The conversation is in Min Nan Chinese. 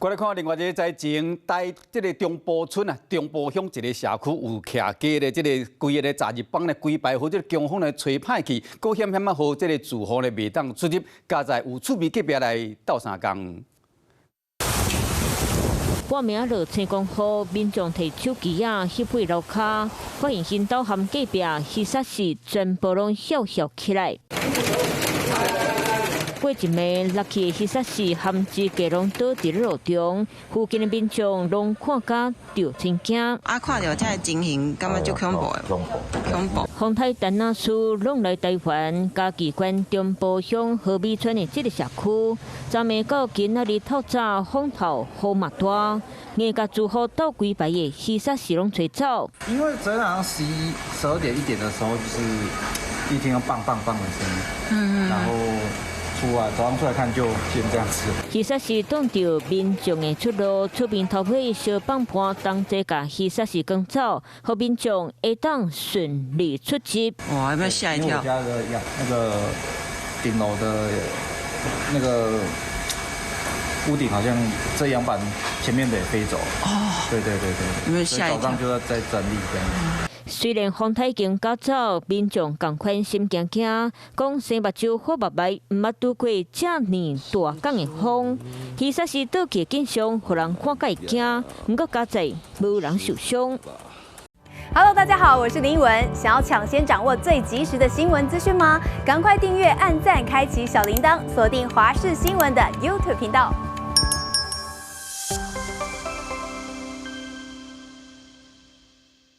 過來看另外一個災情，台這个中埔村啊，中埔鄉一个社區有徛家的這个規个雜日枋咧，規排予這个強風咧吹歹去，閣險險仔予這个住戶咧袂當出入，佳哉有厝邊隔壁來鬥相共。半暝落青光雨，民眾提手機仔翕彼樓跤，發現𪜶兜和隔壁魚殺是全部攏歇歇起來。過一暝落去的魚殺是含支架攏倒佇咧路中，附近的民眾攏看甲著真驚。啊，看著這个情形，感覺足恐怖的，恐怖。風颱陳那斯攏來台灣，嘉義縣中埔鄉和美村的這个社區，昨暝到今仔日透早風頭雨嘛大，硬共住戶鬥規排的魚殺是攏吹走。因為昨天早上11、12點1點的時候，就是一聽到棒棒棒的聲音，然後出來早上出來看就先這樣子。魚殺是擋著民眾的出路，出面頭尾相放伴同齊共魚殺是趕走，予民眾會當順利出入。哇！有沒有嚇一跳？因為我家的陽那個頂樓的那個屋頂好像遮陽板前面的也飛走。哦。對對對對。有沒有嚇一跳？早上就要再整理這樣。雖然風颱已經趕走，民眾仝款心驚驚，講生目睭好目眉，毋捌拄過遮爾大工的風。魚殺是倒去的景象，予人看甲會驚。毋過佳哉無人受傷。 Hello，大家好，我是林文。想要搶先掌握最及時的新聞資訊嗎？趕快訂閱、按讚、開啟小鈴鐺，鎖定華視新聞的 YouTube 頻道。